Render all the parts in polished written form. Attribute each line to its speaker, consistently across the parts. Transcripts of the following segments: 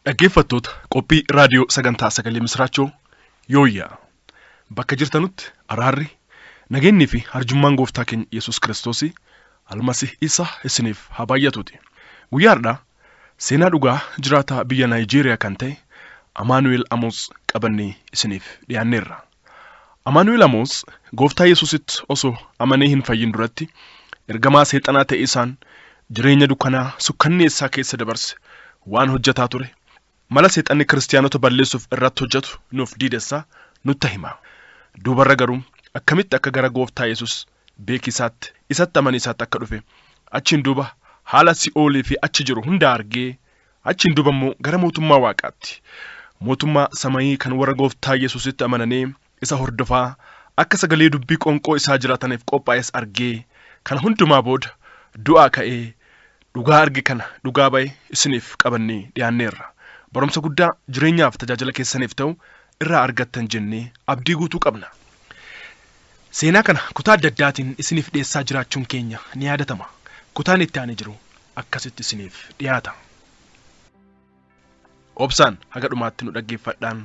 Speaker 1: Dhaggeeffattoota qophii raadiyoo sagantaa sagalee misraachoo yooyyaa bakka jirtanutti araarri nageenyii fi arjummaan gooftaa keenya Yesuus Kiristoos almasih isa isiniif haa baay'atuuti. Guyyaa har'aa seenaa dhugaa jiraataa biyya Naayijeeriyaa kan ta'e Amaanu'el Amoos qabannee isiniif dhiyaanneerra. Amaanu'el Amoos gooftaa Yesuusitti osoo amanee hin fayyin duratti ergamaa seexanaa ta'e isaan jireenya dukkanaa sukkanneessaa keessa dabarse waan hojjetaa ture mala seexanni kiristiyaanota balleessuuf irratti hojjetu nuuf diidessaa nutti hima. Duubarra garuu akkamitti akka gara gooftaa Yesuus beekisaatti isatti amaniisaatti akka dhufe achiin duuba haala si'oolii fi achi jiru hunda argee achiin duuba immoo gara mootummaa waaqaatti mootummaa samayii kan warra gooftaa Yesuusitti amananii isa hordofaa akka sagalee dubbii qoonqoo isaa jiraataniif qophaa'es argee kana hundumaa booda du'aa ka'ee dhugaa arge kana dhugaa ba'e isiniif qabannee dhiyaanneerra. Barumsa guddaa jireenyaaf tajaajila keessaniif ta'u irraa argattan jennee abdii guutuu qabna. Seenaa kana kutaa adda addaatiin isiniif dhiyeessaa jiraachuun keenya ni yaadatama. Kutaan itti aanee jiru akkasitti isiniif dhiyaata. Obsaan haga dhumaatti nu dhaggeeffadhaan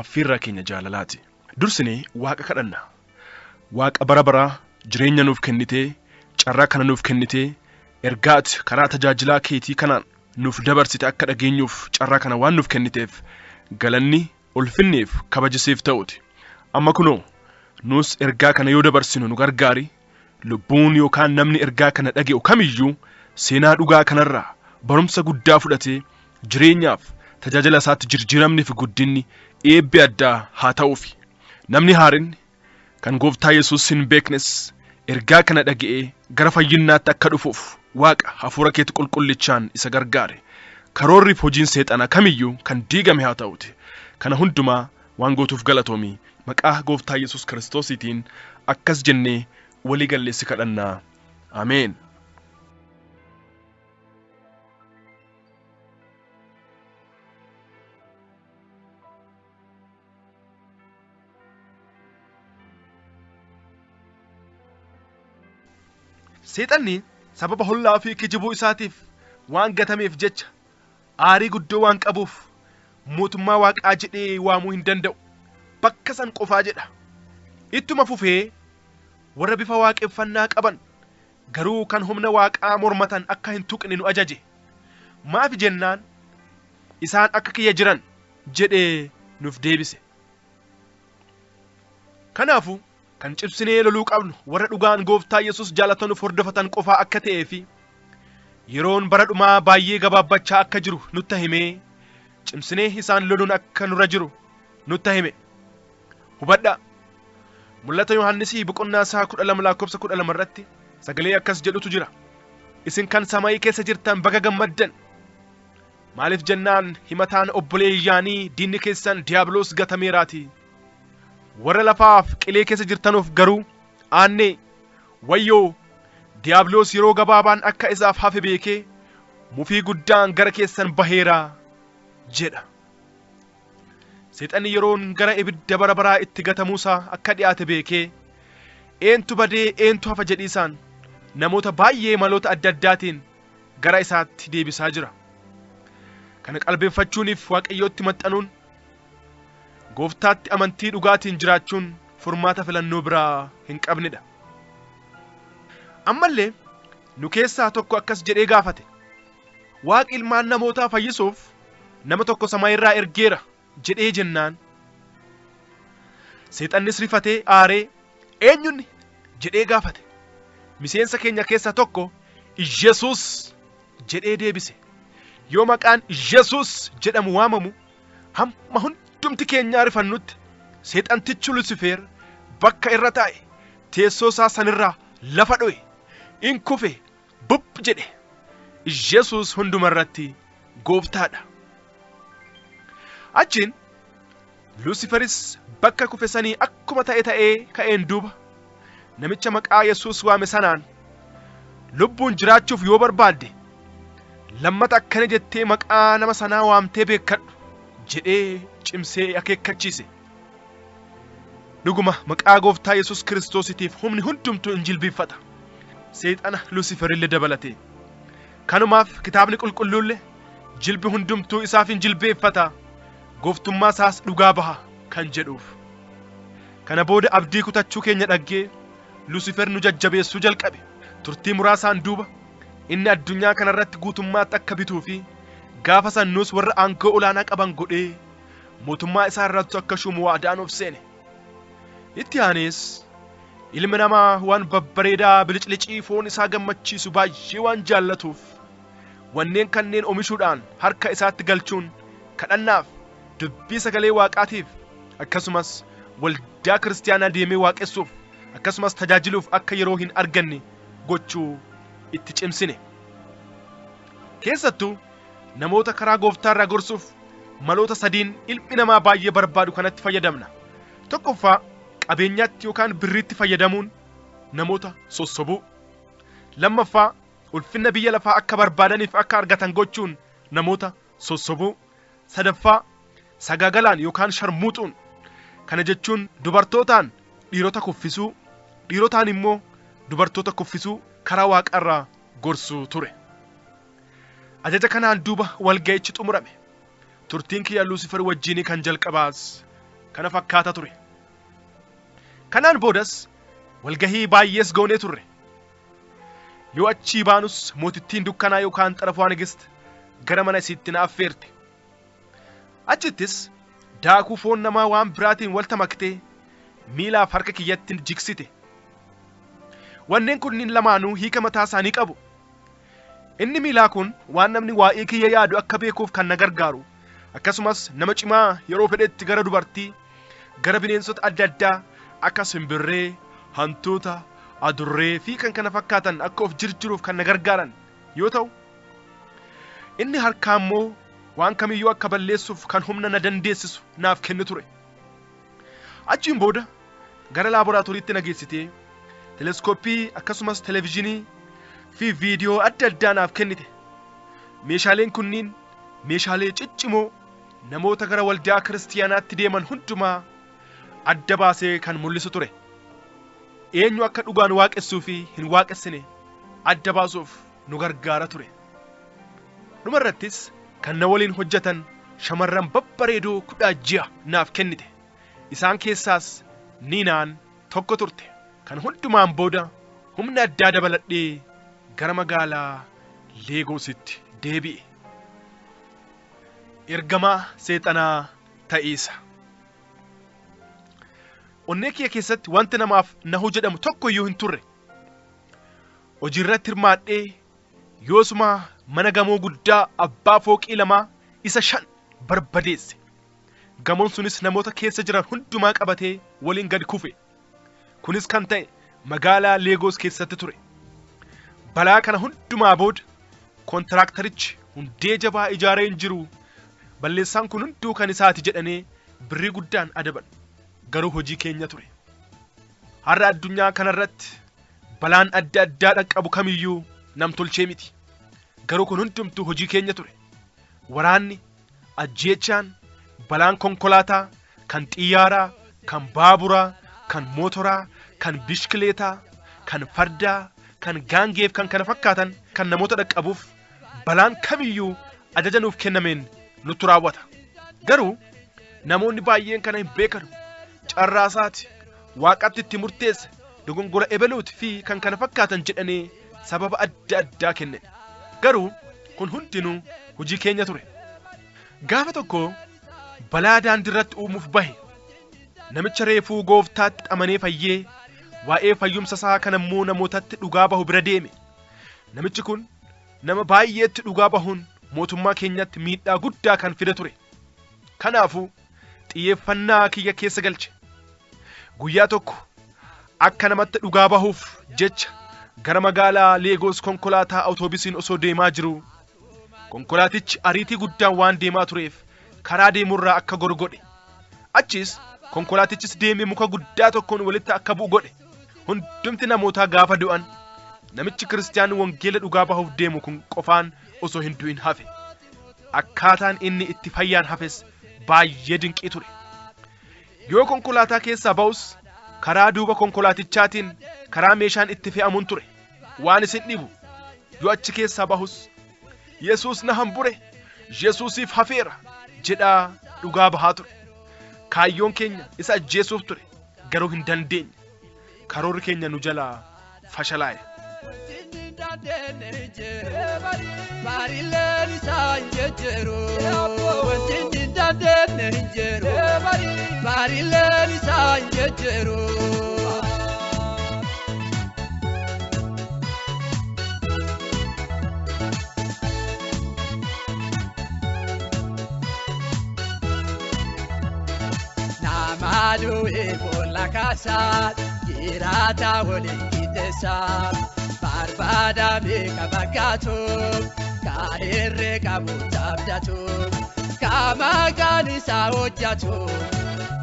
Speaker 1: affiirraa keenya jaalalaati. Dursinee Waaqa kadhanna. Waaqa bara baraa jireenya nuuf kennitee, carraa kana nuuf kennitee, ergaa ati karaa tajaajilaa keetii kanaan nuuf dabarsite akka dhageenyuuf carraa kana waan nuuf kenniteef galanni ulfinniif kabaji siif ta'uti. Amma kunoo nus ergaa kana yoo dabarsinu nu gargaari. Lubbuun yookaan namni ergaa kana dhage'u kamiyyuu seenaa dhugaa kanarraa barumsa guddaa fudhatee jireenyaaf tajaajila isaatti jirjiiramni fi guddinni eebbi addaa haa ta'uufi. Namni haarinni kan gooftaa Yesuus hin beeknes ergaa kana dhaga'ee gara fayyinnaatti akka dhufuuf Waaqa hafuura keeti qulqullichaan isa gargaare. Karoorriif hojiin seexanaa kamiyyuu kan diigame haa ta'uti. Kana hundumaa waan gootuuf galatoomi. Maqaa gooftaa Yesuus Kiristoosiitiin akkas jennee walii gallee si kadhannaa. Ameen. Seexanni sababa hollaa fi kijibuu isaatiif waan gatameef jecha aarii guddoo waan qabuuf mootummaa waaqaa jedhee waamuu hin danda'u. Bakka san qofaa jedha. Ittuma fufee warra bifa waaqeffannaa qaban garuu kan humna waaqaa mormatan akka hin tuqne nu ajaje. Maafi jennaan isaan akka kiyya jiran jedhee nuuf deebise. Kanaafuu kan cimsinee loluu qabnu warra dhugaan gooftaa Yesuus jaalatanuuf hordofatan qofaa akka ta'ee fi yeroon bara dhumaa baay'ee gabaabbachaa akka jiru nutti himee cimsinee isaan loluun akka nurra jiru nutti hime. Hubadhaa. Mul'ata Yohaannisii boqonnaa isaa 12 lakkoofsa 12 irratti sagalee akkas jedhutu jira. Isin kan samayii keessa jirtan baga gammaddan. Maaliif jennaan himataan obboleeyyaanii diinni keessan diiyaabiloos gatameeraatii. Warra lafaaf qilee keessa jirtanuuf garuu aannee wayyoo diiyaabiloos yeroo gabaabaan akka isaaf hafe beekee mufii guddaan gara keessan baheera jedha. Seexanni yeroon gara ibidda bara baraa itti gatamuusaa akka dhiyaate beekee eentu badee eentu hafa jedhiisaan namoota baay'ee maloota adda addaatiin gara isaatti deebisaa jira. Kana qalbeeffachuuniif Waaqayyootti maxxanuun gooftaatti amantii dhugaatiin jiraachuun furmaata filannoo biraa hin qabnedha. Ammallee nu keessaa tokko akkas jedhee gaafate. Waaqi ilmaan namootaa fayyisuuf nama tokko samaayirraa ergeera jedhee jennaan. Seexannis rifatee aaree eenyunni jedhee gaafate. Miseensa keenya keessaa tokko Iyesuus jedhee deebise. Yoo maqaan Iyesuus jedhamu waamamu hamma hundumti keenyaa rifannutti seexantichi Lusifeer bakka irra taa'e teessoo isaa sanirraa lafa dho'e in kufe bub jedhe. Iyesuus hundumarratti gooftaadha. Achiin Lusiferis bakka kufe sanii akkuma ta'e ta'ee ka'een duuba namicha maqaa Yesuus waame sanaan lubbuun jiraachuuf yoo barbaadde lammata akkana jettee maqaa nama sanaa waamtee beekkadhu jedhee cimsee akeekkachiise. Dhuguma maqaa gooftaa Yesuus Kiristoositiif humni hundumtuu in jilbiiffata. Seexana Lusiferillee dabalatee. Kanumaaf kitaabni qulqulluullee Jilbi hundumtuu isaaf hin jilbeeffata, gooftummaa isaas dhugaa baha kan jedhuuf. Kana booda abdii kutachuu keenya dhaggee Lusifer nu jajjabeessuu jalqabe. Turtii muraasaan duuba inni addunyaa kanarratti guutummaatti akka bituu fi gaafa san nus warra aangoo olaanaa qaban godhee mootummaa isaa irratti akka shuumu waadaa nuuf seene. Itti aanees ilmi namaa waan babbareedaa biliclicii foon isaa gammachiisu baay'ee waan jaallatuuf wanneen kanneen oomishuudhaan harka isaatti galchuun kadhannaaf dubbii sagalee waaqaatiif akkasumas waldaa kiristaanaa deemee waaqessuuf akkasumas tajaajiluuf akka yeroo hin arganne gochuu itti cimsine. Keessattuu namoota karaa gooftaarraa gorsuuf maloota sadiin ilmi namaa baay'ee barbaadu kanatti fayyadamna. Tokkoffaa, qabeenyaatti yookaan birriitti fayyadamuun namoota sossobuu. Lammaffaa, ulfinna biyya lafaa akka barbaadaniif akka argatan gochuun namoota sossobuu. Sadaffaa, sagaagalaan yookaan sharmuuxuun. Kana jechuun dubartootaan dhiirota kuffisuu, dhiirotaan immoo dubartoota kuffisuu karaa waaqarraa gorsuu ture. Ajaja kanaan duuba walga'ichi xumurame. Turtiin kiyya Luusifer wajjinii kan jalqabaas kana fakkaata ture. Kanaan boodas walgahii baay'ees goonee turre. Yoo achii baanus mootittiin dukkanaa yookaan xarafaa nigist gara mana isiitti na affeerte. Achittis daakuu foon namaa waan biraatiin walta maktee miilaaf harka kiyyatti jigsite. Wanneen kunniin lamaanuu hiika mataa isaanii qabu. Inni miilaa kun waan namni waa'ee kiyya yaadu akka beekuuf kan na gargaaru, akkasumas nama cimaa yeroo fedhetti gara dubartii, gara bineensota adda addaa akka simbirree, hantuuta, adurree fi kan kana fakkaatan akka of jirjiruuf kan na gargaaran yoo ta'u, inni harkaa immoo waan kamiyyuu akka balleessuuf kan humna na dandeessisu naaf kennu ture. Achiin booda gara laaboraatooriitti na geessitee teleskooppii akkasumas televezyiinii fi viidiyoo adda addaa naaf kennite. Meeshaaleen kunniin meeshaalee ciccimoo namoota gara waldaa kiristiyaanaatti deeman hundumaa adda baasee kan mul'isu ture. Eenyu akka dhugaan waaqessuu fi hin waaqessine adda baasuuf nu gargaara ture. Dhumarrattis kan na waliin hojjetan shamarran babbareedoo 16 naaf kennite. Isaan keessaas Niinaan tokko turte. Kan hundumaan booda humna addaa dabaladhee gara magaalaa Leegoositti deebi'e. Ergamaa seexanaa ta'iisa. Onnee kiyya keessatti wanti namaaf nahuu jedhamu tokko iyyuu hin turre. Hojii irratti hirmaadhee yoosuma mana gamoo guddaa abbaa fooqii lamaa isa shan barbadeesse. Gamoon sunis namoota keessa jiran hundumaa qabatee waliin gad kufe. Kunis kan ta'e magaalaa Leegoos keessatti ture. Balaa kana hundumaa booda kontiraaktarichi hundee jabaa ijaaree hin jiru. Balleessaan kun hunduu kan isaati jedhanii birrii guddaan adaban. Garuu hojii keenya ture. Har'a addunyaa kanarratti balaan adda addaa dhaqqabu kamiyyuu namtolchee miti. Garuu kun hundumtuu hojii keenya ture. Waraanni, ajjeechaan, balaan konkolaataa, kan xiyyaaraa, kan baaburaa, kan mootoraa, kan bishkileetaa, kan fardaa, kan gaangeef kan kana fakkaatan kan namoota dhaqqabuuf balaan kamiyyuu ajaja nuuf kennameen nutti raawwata. Garuu namoonni baay'een kana hin beekanu. Carraasaati, waaqatti itti murteesse, dogongora ebeluuti fi kan kana fakkaatan jedhanii sababa adda addaa kennan. Garuu kun hundinuu hojii keenya ture. Gaafa tokko balaa daandiirratti uumuuf bahe. Namicha reefuu gooftaatti amanee fayyee waa'ee fayyumsa isaa kan ammoo namootatti dhugaa bahu bira deeme. Namichi kun nama baay'eetti dhugaa bahuun mootummaa keenyatti miidhaa guddaa kan fide ture. Kanaafuu xiyyeeffannaa kiyya keessa galche. Guyyaa tokko akka namatti dhugaa bahuuf jecha gara magaalaa Leegoos konkolaataa awutoobisiin osoo deemaa jiruu konkolaatichi ariitii guddaan waan deemaa tureef karaa deemurraa akka goru godhe. Achiis konkolaatichis deemee muka guddaa tokkoon walitti akka bu'u godhe. Hundumti namootaa gaafa du'an namichi kiristiyaan wangeela dhugaa bahuuf deemu kun qofaan osoo hin du'in hafe. Akkaataan inni itti fayyaan hafes baay'ee dinqii ture. Yoo konkolaataa keessaa ba'us karaa duuba konkolaatichaatiin karaa meeshaan itti fe'amuun ture. Waan isin dhibu yoo achi keessaa bahus Yesuus na hambure, Yesuusiif hafeera jedhaa dhugaa bahaa ture. Kaayyoon keenya isa ajjeesuuf ture, garuu hin dandeenye. Karoorri keenya nu jalaa fashalaa'e.
Speaker 2: Barilleen isaa hin jejjeeru. Wanti inni hin dandeenye hin jiru. Barilleen isaa hin jejjeeru. Nama du'e boolla kaasaa jiraata waliin qixxeessaa barbaada beeka fakkaatu ka herree qabu taabdatu ka maqaan isaa hojjatu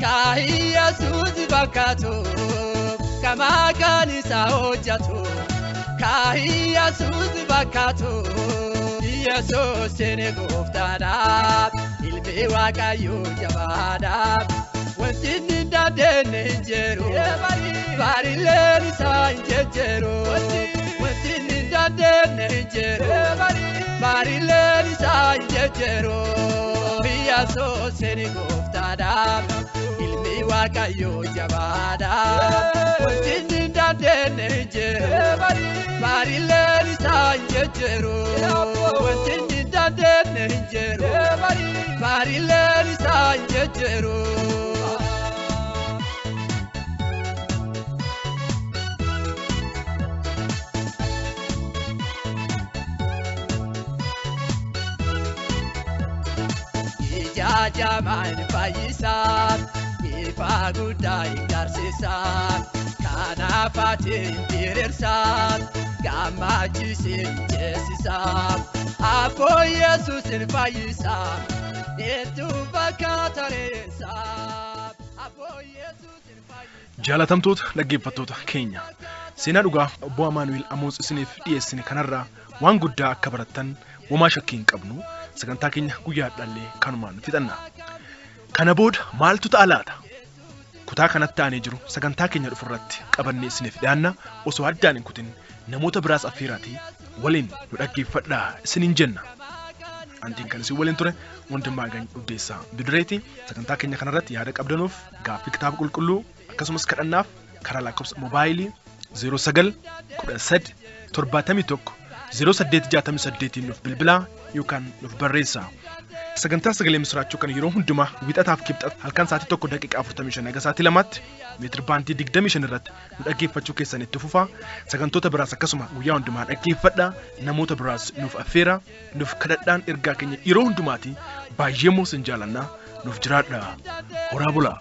Speaker 2: ka Yesuus fakkaatu ka maqaan isaa hojjatu ka Yesuus fakkaatu. Yesuus inni gooftaadha, ilmi Waaqayyoo jabaadha. Wanti inni hin dandeenye hin jiru. Barilleen isaa hin jejjeeru. Wanti inni hin dandeenye hin jiru. Barilleen isaa hin jejjeeru. Yesuus inni gooftaadha, ilmi Waaqayyoo jabaadha. Wanti inni hin dandeenye hin jiru. Barilleen isaa hin jejjeeru. Wanti inni hin dandeenye hin jiru. Barilleen isaa hin jejjeeru. Ijaajamaan fayyisaa, ifa guddaa hin garsiisaa, kanaaf ati hin diriirsaa, gammachiisee hin ceesisaa. Abboo Yesuus hin fayyisaa, hedduu bakka tareessaa. Abboo Yesuus hin fayyisaa.
Speaker 1: Jaalatamtoota dhaggeeffattoota keenya, seenaa dhugaa obbo Amaanu'el Amoos isiniif dhiyeessine kanarraa waan guddaa akka barattan homaa shakkii hin qabnu. Sagantaa keenya guyyaa har'aallee kanumaan fixanna. Kana booda maaltu ta'a laata? Kutaa kanatti aanee jiru sagantaa keenya dhufurratti qabannee isiniif dhiyaanna. Osoo addaan hin kutin namoota biraas affeeraatii waliin nu dhaggeeffadhaa isiniin jenna. Antiin kan isin waliin ture Wandimmaagany Uddeessaa Bidireeti. Sagantaa keenya kanarratti yaada qabdanuuf gaaffii kitaaba qulqulluu akkasumas kadhannaaf karaa lakkoofsa moobaayilii 09 13 71 0868 nuuf bilbilaa yookaan nuuf barreessaa. Sagantaa sagalee misiraachuu kan yeroo hundumaa wixataaf kibxata halkan sa'aatii 1:45 hanga sa'aatii 2tti meetir baandii 25 irratti nu dhaggeeffachuu keessan itti fufaa. Sagantoota biraas akkasuma guyyaa hundumaa dhaggeeffadhaa. Namoota biraas nuuf affeeraa, nuuf kadhadhaan ergaa keenya yeroo hundumaati. Baay'ee immoo isin jaalannaa, nuuf jiraadhaa. Horaa bulaa.